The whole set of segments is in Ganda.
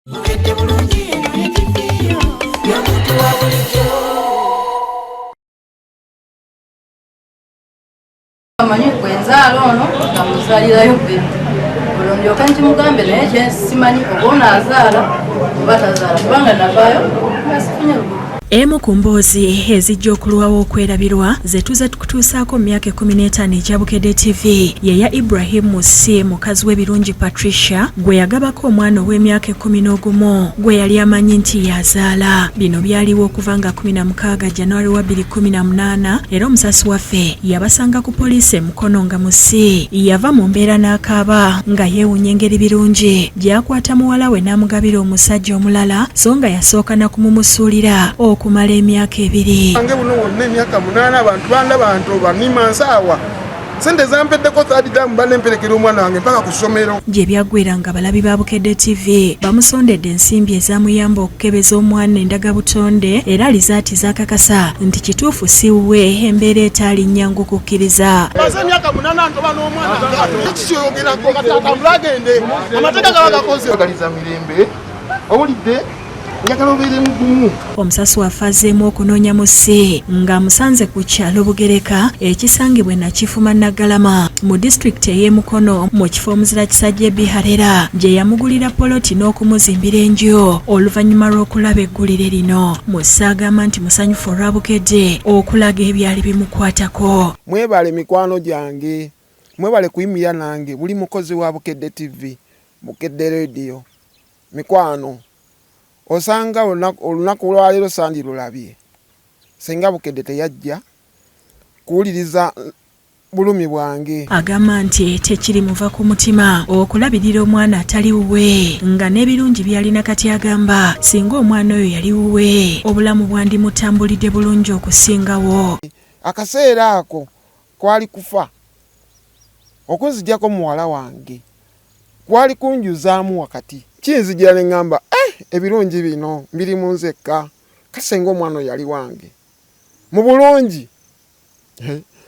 Bukedde bulungi eno ye TV yo y'omuntu wa bulijjo. Amanyi gwenzaala ono nga muzaalirayo bebe, olwo ndyoke nkimugambe, naye kyensimanyi oba ono azaala oba tazaala, kubanga navaayo nga sifunye lubuto. Emu ku mboozi ezijja okulwawo okwerabirwa ze tuze tukutuusaako mu myaka 15 egya Bukedde TV ye ya Ibrahim Musi, mukazi w'Ebirungi Patricia, gwe yagabako omwana ow'emyaka 11 gwe yali amanyi nti yazaala. Bino byaliwo okuva nga 16 January wa 2018, era omusasi waffe yabasanga ku poliisi e Mukono nga Musi yava mu mbeera n'akaaba nga yeewuunya engeri Birungi gy'akwata muwala we n'amugabira omusajja omulala, so nga yasooka na kumumusuulira okumala emyaka 2. Wange buno wonna emyaka 8, abantu bandaba nti obanima nsaawa sente zampeddeko third term, banemperekera omwana wange mpaka ku ssomero. Gye byaggwera nga balabi ba Bukedde TV bamusondedde ensimbi ezamuyamba okukebeza omwana endagabutonde, era lizaati zaakakasa nti kituufu si wuwe, embeera etaali nnyangu kukkiriza. Maze emyaka 8 ntoba n'omwana kikyoyogerako kati atambule agende, amateeka gaba gakoze agaliza mirembe. Owulidde? Njagala obeere mugumu. Omusasi waffe azzeemu okunoonya Musi ng'amusanze ku kyalo Bugereka ekisangibwa e Nakifuma Naggalama mu disitulikiti ey'e Mukono, mu kifo omuzira Kisajja Biharera gye yamugulira poloti n'okumuzimbira enju. Oluvannyuma lw'okulaba eggulire lino, Musi agamba nti musanyufu olwa Bukedde okulaga ebyali bimukwatako. Mwebale mikwano gyange, mwebale kuyimirira nange, buli mukozi wa Bukedde TV, Bukedde Radio. Mikwano, osanga olunaku lwaleero sandirulabye singa Bukedde teyajja kuwuliriza bulumi bwange. Agamba nti tekirimuva ku mutima okulabirira omwana atali wuwe, nga n'ebirungi by'alina kati agamba singa omwana oyo yali wuwe obulamu bwandimutambulidde bulungi okusingawo. Akaseera ako kwali kufa okunzigyako muwala wange, kwali kunjuzaamu wakati kinzijira ne ŋŋamba, ebirungi bino mbiri mu nzekka, kasenga omwana oyo yali wange mu bulungi.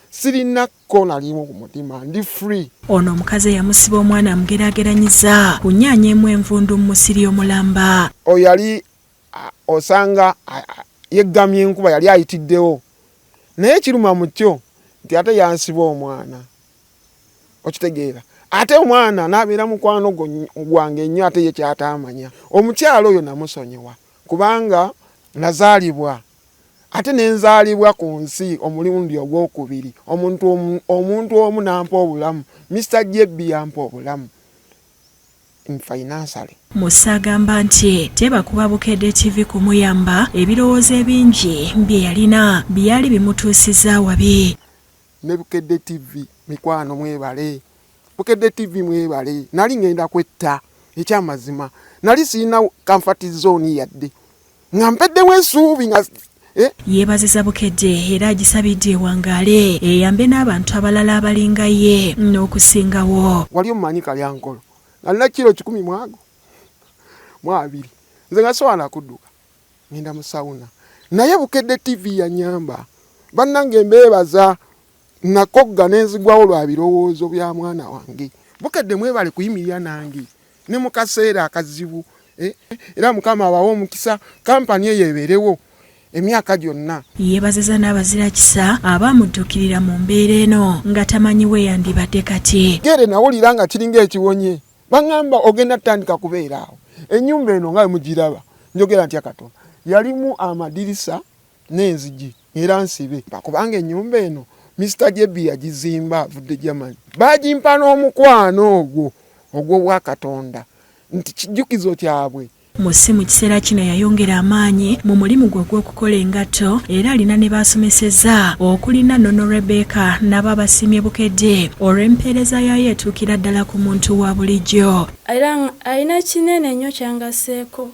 Sirinako nalimu ku mutima, ndi free. Ono omukazi eyamusiba omwana amugeraageranyiza ku nnyaanya emu envundu mu musiri omulamba. Oyo yali osanga yeggamye enkuba, yali ayitiddewo, naye kiruma mu kyo nti ate yansiba omwana, okitegeera? Ate omwana n'abeera mukwano gwange nnyo, ate ye kyataamanya. Omukyalo oyo namusonyiwa kubanga nazaalibwa ate nenzaalibwa ku nsi omulundi ogwokubiri, omuntu omu n'ampa obulamu. Mr JB yampa obulamu financially. Musa agamba nti tebakuba Bukedde TV kumuyamba, ebirowoozo ebingi bye yalina byali bimutuusiza wabi. Ne Bukedde TV, mikwano, mwebale. Bukedde TV mwebale. Nali ngenda kwetta, ekyamazima nali sirina comfort zone yadde, nga mpeddewo essuubi nga. Yeebaziza Bukedde era agisabidde ewangaale eyambe n'abantu abalala abalinga ye n'okusingawo. Wali omumanyi Kalyankolo nga nina kiro 100 mwago mu 20, nze nga sobola nakudduka ngenda mu sauna, naye Bukedde TV yanyamba. Bannange, mbeebaza. Nakogga nenzigwawo lwa birowoozo bya mwana wange. Bukedde mwebale kuyimirira nange ne mu kaseera akazibu, era Mukama abawe omukisa, kampani eyo ebeerewo emyaka gyonna. Yeebaziza n'abazirakisa abaamudduukirira mu mbeera eno nga tamanyi we yandibadde kati. Gere nawulira nga kiringa ekiwonye, baŋŋamba ogenda tutandika kubeera awo. Ennyumba eno nga bwe mugiraba, njogera ntya Katonda, yalimu amadirisa n'enzigi era nsibe, kubanga ennyumba eno Mr JB yagizimba avudde Germany. Bagimpa n'omukwano ogwo ogw'obwakatonda nti kijjukizo kyabwe. Musi mu kiseera kino yayongera amaanyi mu mulimu gwe ogw'okukola engatto, era alina ne baasomeseza okulina Nono Rebecca, nabo abasiimye Bukedde olw'empeereza yaayo etuukira ddala ku muntu wa bulijjo. Era alina kinene nnyo kyangaseeko,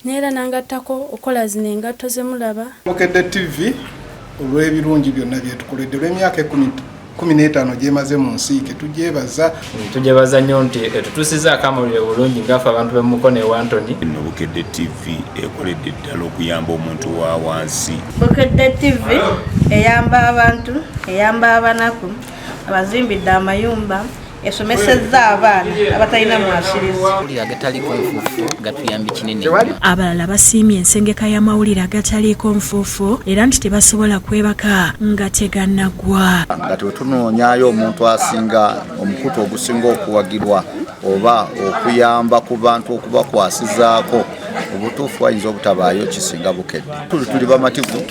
neera nangattako okukola zino engatto ze mulaba. Bukedde TV olw'ebirungi byonna byetukoledde olw'emyaka 15 gyemaze mu nsiike, tugyebaza. Tugyebaza nnyo nti etutuusizaako amawulire bulungi ngaffe abantu b'emukono ewa Antony. Nno Bukedde TV ekoledde ddala okuyamba omuntu wa wansi. Bukedde TV eyamba abantu, eyamba abanaku, abazimbidde amayumba. Esomesezza abaana abatalina mwasirizi. Amawulire agataliiko nfuufu gatuyambye kinene nnyo. Abalala basiimye ensengeka y'amawulire agataliiko nfuufu era nti tebasobola kwebaka nga tegannaggwa. Nga tetunoonyaayo omuntu asinga omukutu ogusinga okuwagirwa oba okuyamba ku bantu okubakwasizaako obutuufu wayinza obutabaayo kisinga Bukedde. Tuli bamativu,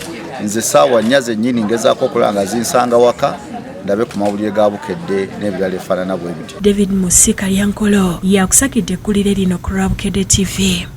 nze essaawa nnya zennyini ngezaako okulaba nga zinsanga waka ndabe ku mawulire ga Bukedde n'ebirala ebifaanana bwe bityo. David Musi Kalyankolo yakusakidde eggulire lino ku lwa Bukedde TV.